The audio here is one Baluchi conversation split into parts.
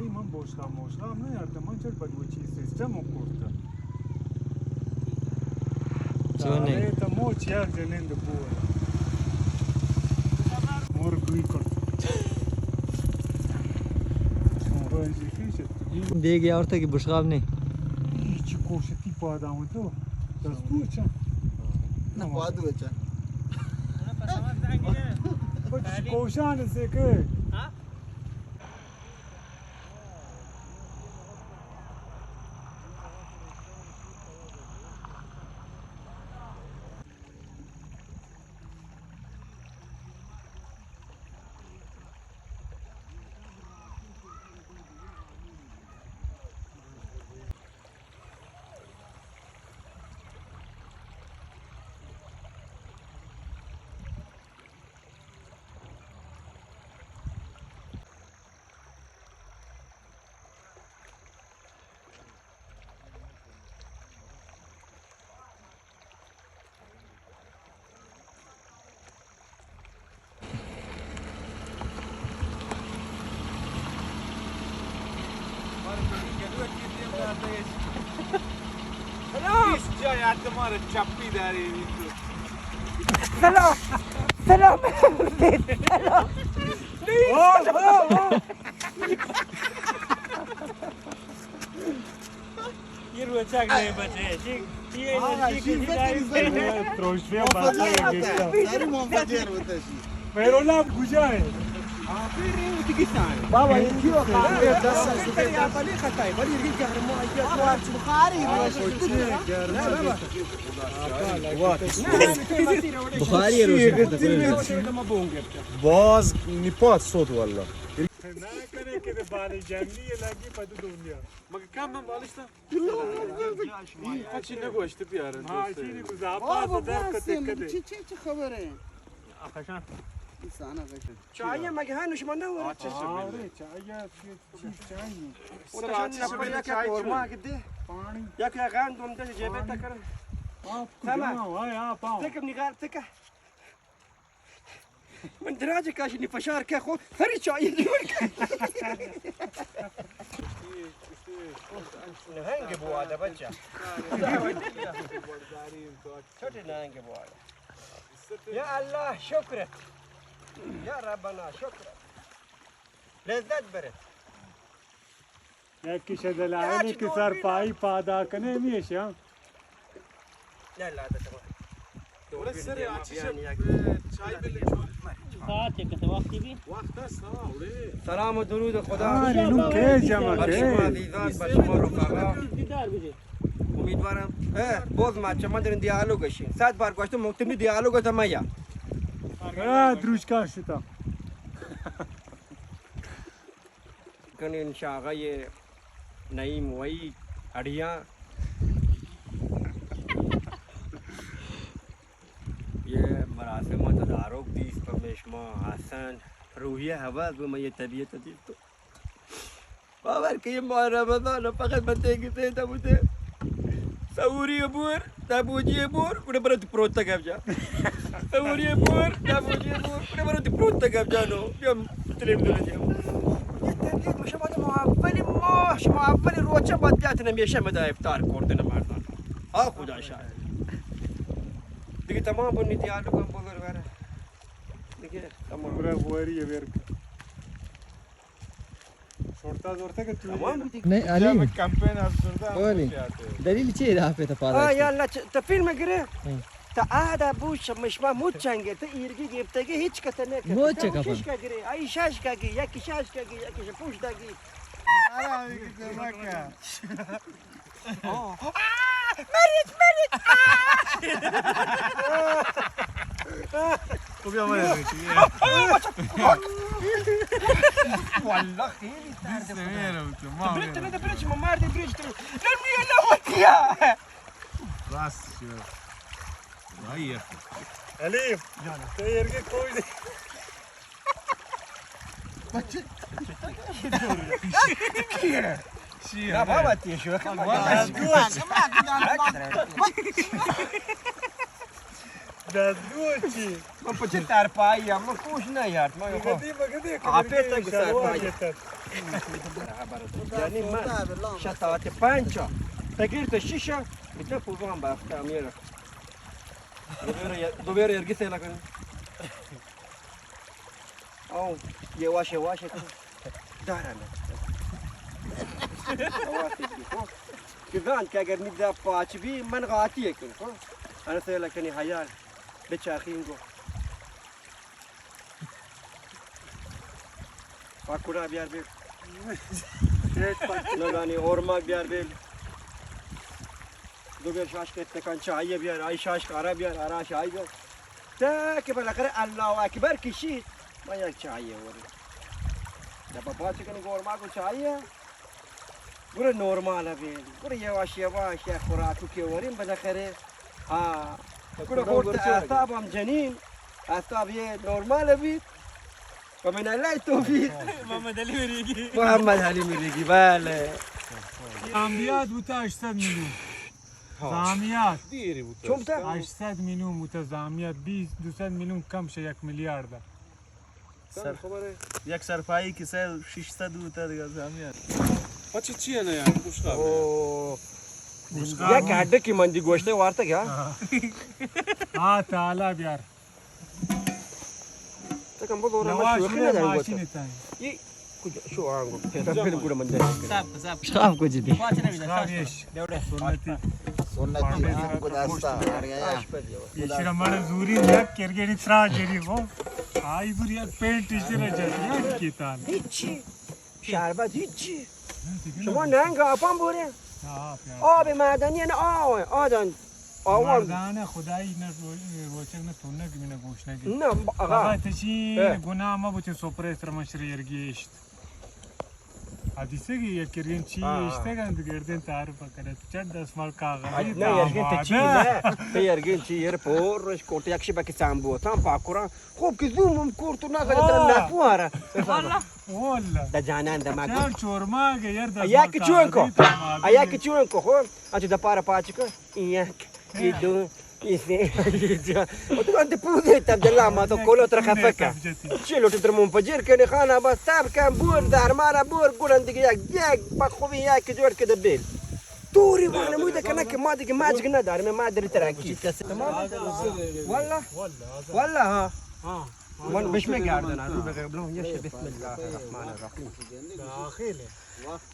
من بوشقاب موشقاب نہ یارتہ، من چٹ بدوچی سسٹم کرتہ۔ چونیں؟ سارے تو موچ یک جنین دے بو۔ مور گوی کرت۔ دیگہ آورتہ کہ بوشقاب نے۔ چی کوشتی پادا ہوں تو۔ دستور چا۔ نہ، پادو چا۔ کوشان سے کہ۔ سلام. سلام. یہ روچک نہیں بچے، جی، یہ انرژی کی جدائی سے۔ تروشوی بات ہے، گشتا۔ ساری منفجر ہوتا ہے۔ میرو نام گجا ہے۔ بابا، یہ کیوں کھا رہے ہیں؟ دس سے بلی خطا ہے، بلی یہ گرم ہے، یہ بخاری ہے۔ بخاری ہے روشن۔ باز نپات صوت واللہ۔ نہ کرے کہ بال جنگی لگی پد دنیا۔ مگه کم من بالشتم؟ هیچی نگوشته بیارن. ها، چی نگوشته؟ بابا، بس، چی، چی، چی خبره؟ انسان قشنگ. چایی مگه هنوز شما نه ورد؟ آره، چایی، چی، چی چایی؟ او تو شان نپا یک قورما که ده. پانی. یک غند دوم ده جیبه تکر. آپ کو تمام. تکم نگار تکه. من دراج کاشنی فشار که خو سری چای جوڑ کن. نهنگ بواده بچه. چوٹی نهنگ بواده. یا الله شکرت. یا ربنا شکرت. لذت برت. یکی شہ دلائلی کہ سرپائی پادا کنے ہمیش ہاں. ساعت یک وقتی بھی. سلام و درود خدا. نو کے جمع بر شما عزیزان، بر شما رفقا. دیدار بجے. امیدوارم. اه، باز ما چه من در دیالوگ شین. صد بار گوشتم، مکتبی دیالوگ تا میا. اه، دروشکا شتا. کنین شاغه نعیم وئی اڑیاں. یہ مراسم تدارک دیست، پمیشما حسن روحیہ حواس بہ من یہ طبیعت دیست تو. باور کہ یہ ماہ رمضان فقط من تیگی تے تبوتے. سوری بور، دابوجی بور، گڑا برو تو پروت گپ جا. سوری بور، دابوجی بور، گڑا برو تو پروت گپ جا نو. بیا تلیم دل جا. یہ تبلیغ مشما تو اولی ماہ، شما اولی روچہ بعد بیات نمیشہ مدا افطار کردن مردان. آ خدا شاہد. دیگه تمام بنی دیالوگ ہم بزرگ ہے. دیگه تمام. برا بواری ہے ورک. شورتا زورتا کہ تو. تمام بودی. نہیں، علی. کمپین افسردہ. علی. دلیل چی ہے؟ آپ پہ تپادا. آ، یا اللہ، چ-، تو فیلم گرے؟ ہاں. تو آدا بوش مشما موت چنگے، تو ایرگی گپتگی ہیچ کس نہ کرے. موت چکا پن. شش کا گرے، آئی شش کا گی، یکی شش کا گی، یکی شش پوش دا گی. آرام کی کمک. آہ، مریض، مریض، آہ! خب یا مریض. والله خیلی درد. تو برید، تو برید، تو برید، شما مرد برید، تو. نمی‌له وتیا. راست شو. وای. علی، تو ایرگی کوئی. بچه. چیه؟ چیه؟ نه بابا، تی شوخی. دستگوش چی؟ من پچه ترپایی هم، من کوش نیارت. من خو. مگدی، مگدی، آپه تا سرپایی. یعنی من شش ساعت پنج، تا گیر تا شش، بیتا پوزان بافتا میره. دوباره، دوباره یرگی سیلا کنی. او، یواش یواش کن. دارم. آواز بگیر، خب. که زان که اگر می دا پاچ بی، من غاتی کن، خب. انا سیلا کنی حیال. بچاخی انگو. پاکوڑا بیار بیل. نگانی اورما بیار بیل. دو بیار شاش که تکان چایی بیار، آئی شاش کارا بیار، آرا شایی بیار. تا که بالاخره الله اکبر کشید، ما یک چایی وری. دبا پاچ کنی گورما کو چایی. گڑا نورمال بیل، گڑا یواش یواش یک خوراکو که وریم بالاخره. آ، گڑا خورت اعصاب هم جنین، اعصاب یه نورمال بیت. و من الله توفیق. محمد علی مریگی. محمد علی مریگی، بله. زامیات بوتا هشتصد میلیون. ها. زامیات. دیری بوتا. چون بوتا؟ هشتصد میلیون بوتا زامیات، بیست، دوصد میلیون کم شه یک میلیارد. سر، یک سرپایی که سر ششصد بوتا دیگه زامیات. پچی چیه نه یار؟ گوشت. او. یک هڈکی من دی گوشته وارتا گیا. ها، تعالی بیار. تکم بودو، ما شوخی نداریم گوشت. ای کجا شو آنگو؟ پیدا بل گوڑ من دے. صاحب، صاحب. صاحب کو جدی. صاحب، یش. سنتی. سنتی آنگو دستا. ایشی را من زوری یک کرگیری ترا جری خو. آئی زوری یک پینٹ ایشی را جری یک کیتان. هیچی. شربت هیچی. شما ننگ آپان بوره. آب معدنی نه آه، آدن. آوان. مردان خدایی نه رو-، روچک نه تونک نه گوش نه گی. نه، آقا. آقا تشی گناه ما بوچه سپره سر مشری یرگیشت. حدیثه که یک کرگین چی اشتگند گردین تعارف کرد. چند دستمال کاغذی نه، یرگین ته چی نه. ته یرگین چی یر پور روش کوٹ یک شبه که سام بوتان پاکوران. خوب که زوم هم کورت و نگه در نکواره. والله. والله. دا جانان دماغ. چار چورماگه یر دستمال کاغذی. یک چون کو. یک چون کو خو. اچ دپاره پاچ کو. یک. ای دو، ای سه، ای چار. او تو انت پوزه تب دلا ما تو کولو تر خفکا. چه لوٹ تر منفجر کنی خانه با صبر کن بور در مارا بور گلن دیگه یک، یک با خوبی یک جوڑ کده بیل. توری وانه موده کنه که ما دیگه ماجگ نداریم، ما دری ترکی. تمام؟ والله. والله ها. من بشمه گردن رو بگه بلون یش بسم الله الرحمن الرحیم.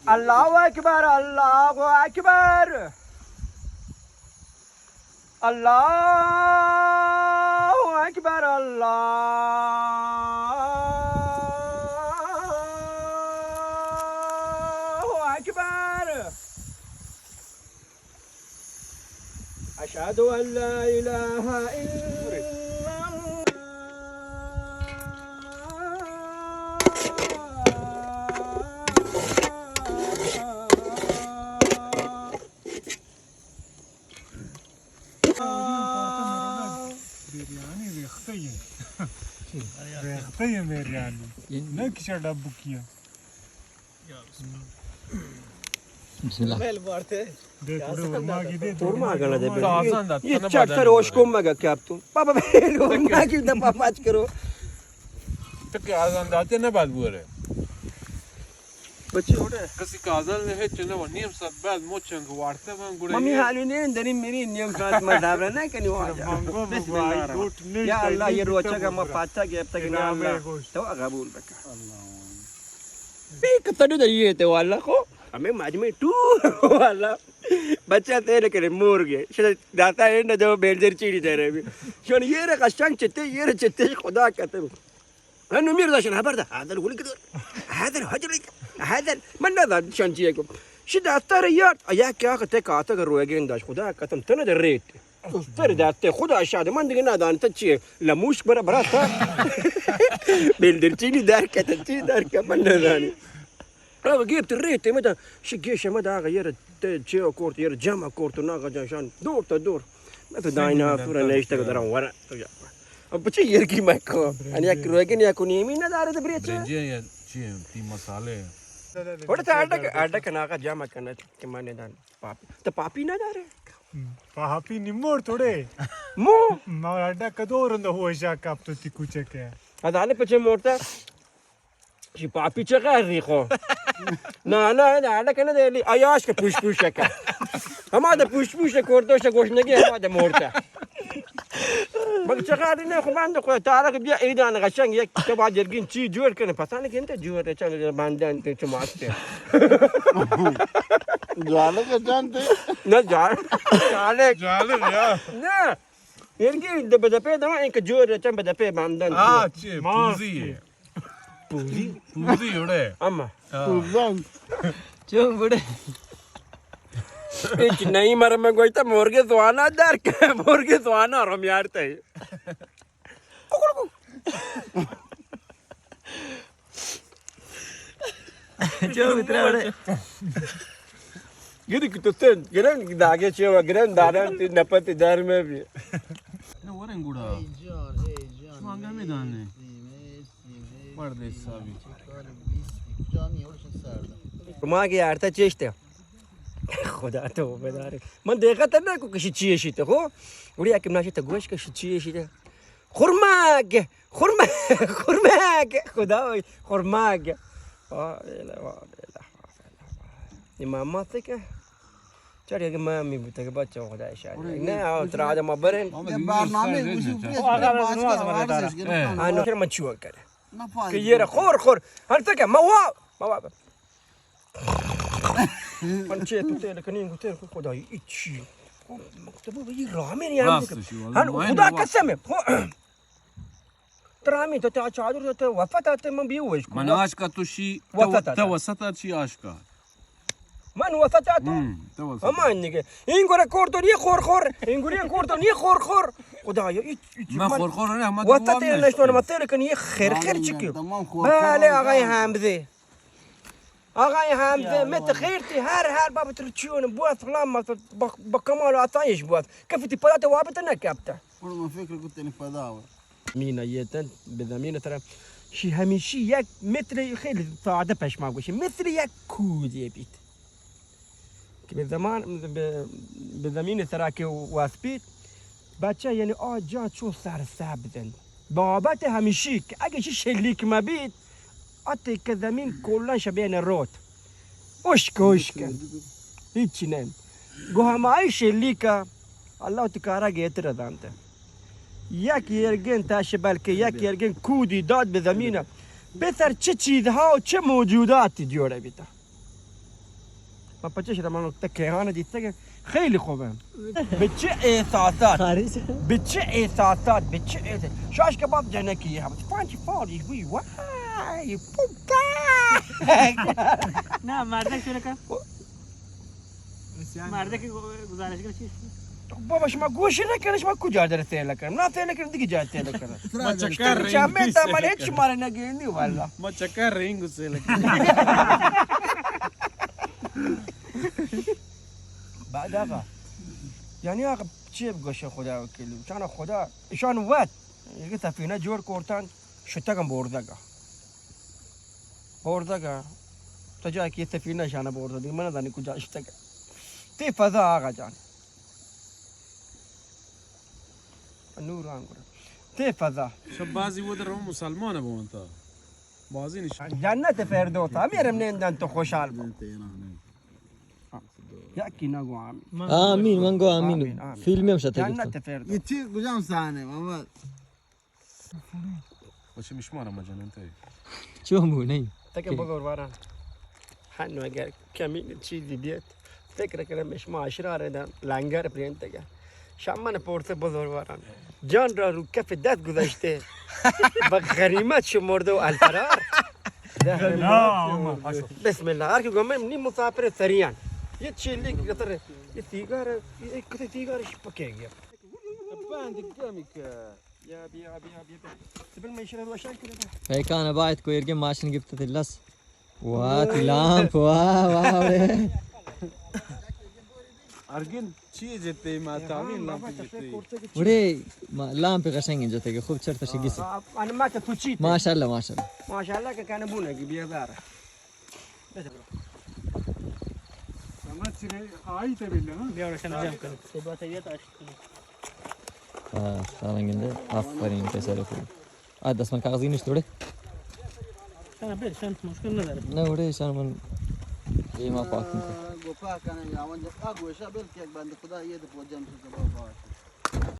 الله اکبر، الله اکبر. الله اکبر، الله اکبر. اشهد ان لا اله الا الله. بریانی ریخته ایم. ریخته ایم بریانی. نه کیچه ڈبکی ایم. بسم الله. دے تھوڑے اورماگی دے، اورماگ نہ دے. تازہ انداز، یہ چٹ سر اوشکوم مگا کیپتو. بابا، اورماگی دے پاپاچ کرو. تو کہ آزان داتے نہ بعد بورے. بچی اوڑے. کسی کازل نے ہچ نہ و نیم ساعت بعد مچنگ وارتا من گڑا. ممی حالی نے دری میری نیم ساعت ما دابرا نہ کنی واجہ. بسم الله. یا الله، یہ روچا کا ما پاتا گپتا کہ نام تو قبول بکا. پی کتنی دریے تے والا خو. ہمیں مجمع ٹو والا. بچہ تیرے کرے مور گئے. شد داتا ہے نہ جو بیلجر چیڑی دے رہے بھی. شون یہ رے قشنگ چتے، یہ رے چتے خدا کتے. انو میر داشن خبر دا. حاضر گل کدور. حاضر حجر. حاضر. من نہ دا شان چیے کو. شد داتا رے یار. ایا کیا کتے کاتا کر روگین داش خدا قسم تنے دے ریٹ. سر داتے خدا شاد من دیگه ندان تا چی لموش برا برا تا. بندر چینی در کتا چی در کتا من ندانی. او گیت ریت مدا شی گیش مدا آقا یر چی کورت یر جمع کورت و ناقا جان شان دور تا دور. مثل داینا سورا نشته که درم ورا. اب چی یرگی مکو. ان یک روگن یک نیمی نداره ده بریچه. برنجی یا چی تی مساله. وڑا تا اڈک اڈک ناقا جمع کنه که من ندان. پاپی. تو پاپی نداره؟ پاپی نیمور توڑے. مو؟ ما اڈا کدو رند ہوشا کپ تو تی کوچکے. ادانے پچے مورتا. چی پاپی چقدر ریخو؟ نه، نه، نه، نه، کنه دلی. آیاش که پوش پوش که. اما ده پوش پوش کردوش گوش نگی، اما ده مورته. مگه چقدر نه خو بند خو تارک بیا ایدان قشنگ یک تو با جرگین چی جوڑ کنه. پسند که انت جوڑ چند بندن تو چه ماسته. جالک جانتے؟ نه جال. جالک. جالک یا. نه. یرگی ده بده په دما اینکه جوڑ چند بده په بندن. آه، چی؟ پوزی. پوزی؟ پوزی اڑے. اما. آه. پوزن. چون بڑے؟ هیچ نہیں، مر من گوشتا مرگ زوانا در که، مرگ زوانا رو میارته. چون بترا بڑے؟ گری که تو سن، گرن داگه چه و گرن دارن تی نپت در می بی. نه ورن گوڑا. شما گمی دانه. پردیس صاحبی. ما که یارتا چشته. خدا تو بداره. من دقت نه کو کشی چی شیته خو. گوڑی اکم ناشی تو گوش کشی چی شیته. خرماگ، خرماگ، خرماگ. خدا وای، خرماگ. وا بیلا، وا بیلا. امام ماته که چاری اگه ما می بوته که بچه خدا شاید. نه، آو ترا آدم برن. یه برنامه گوشی. آنو چرا من چیوا کنه؟ که یه را خور خور. هر تکه ما وا، ما وا. من چه تو تیل کنی، گو تیل کن خدایی، ای چی؟ مکتبه بایی رامین یعنی. هن خدا قسمه. ترا می تو تا چادر تو وفات آتے من بیوش کو. من آشکا تو شی، تو وسط آتے. تو وسط آت شی آشکا. من وسط آتو. هم، تو وسط. اما اینگه. این گوره کورتو نی خور خور. این گوره کورتو نی خور خور. خدایا، ای، ای، من خور خور نه، من وسط نشتون، من تیل کنی، خیر خیر چی کیو؟ بله، آقای حمزه. آقای حمزه، مت خیر تی، هر، هر بابت رو چیون، بوات فلان، با، با کمال آسایش بوات. کفتی پدات وابت نکپته. من فکر کتنی پدا. زمین یتن به زمین ترا شی همیشی یک مثل خیلی ساده پشما گوشه، مثل یک کودی بیت که به زمان، به، به زمین ترا که واسپیت بچه، یعنی آ جا چون سرسبزن. بابت همیشی که اگه شی شلیک مبیت، آتی که زمین کلا شبین روت. اشک، اشک. هیچی نه. گو همایی شلیکا الله تو کارا گهتر دانته. یک یرگن تاش بلکه یک یرگن کودی داد به زمین. پسر چه چیزها و چه موجوداتی جوڑه بیتا. من پچه شده من تکهان دیسته که خیلی خوبه. به چه احساسات؟ به چه احساسات؟ به چه احساس؟ شاش کباب جنکی هم. پنج فاری وی وای پوکا. نه، مردک چونه که؟ مردک گزارش کنه چی؟ بابا، شما گوش نکنه، شما کجا در سیل کنه؟ نه سیل کنه، دیگه جا سیل کنه. ما چکر رنگ چمه تا من هیچ شما را نگیندی والله. ما چکر رنگ سیل کنه. بعد آقا، یعنی آقا چی بگوشه خدا وکیلی؟ چون خدا، ایشان وقت یک سفینه جوڑ کرتن، شتگم بردگا. بردگا. تا جایی که سفینه شانه برده دیگه، من ندانی کجا شتگه. تی فضا آقا جان. نور آنگره. تی فضا. شب بازی و در مسلمان بونتا. بازی نش. جنت فردوس. همین رم نندن تو خوشحال بو. یکی نگو آمین. آمین، من گو آمین. آمین، آمین. فیلمی هم شته جنت فردوس. یه چی کجام صحنه، محمد؟ و چه میشمارم مجنون تی؟ چون بو نی؟ تکه بزرگواران. هنو اگر کمی چیزی بیت، فکر کنم شما اشرار دن لنگر پرینتگه. شمن پورت بزرگواران. جان را رو کف دست گذاشته. به غنیمت شمرده و الفرار. بسم الله. هر کی گمه نی مسافر سریان. یه چیلی گتر، یه سیگار، یه کتی سیگارش پکه گیا. بند کمی که. بیا، بیا، بیا، بیا، بیا. سبیل من ایشی را روشن کنم. پیکان باید کو ایرگه ماشین گفته تلس. واه، تی لامپ، واه، واه، وڑے. ارگن چی جتے ما تاوین لامپ جتے. وڑے ما لامپ قشنگ جتے کہ خوب چرت شگیس. آه، آه، آه، ما تو چی؟ ماشاءالله، ماشاءالله. ماشاءالله که کنه بونه کی بیادار. آه، سارنگنده. آفرین، پسر خوب. آه، دست من کاغذی نیست، توڑے. نه، بل شان مشکل نداره. نه، وڑے ایشان من ایما پاکن کو. گوپا کنه یا ون جا گوشا بل که بند خدا یه ده پوجم شو بابا.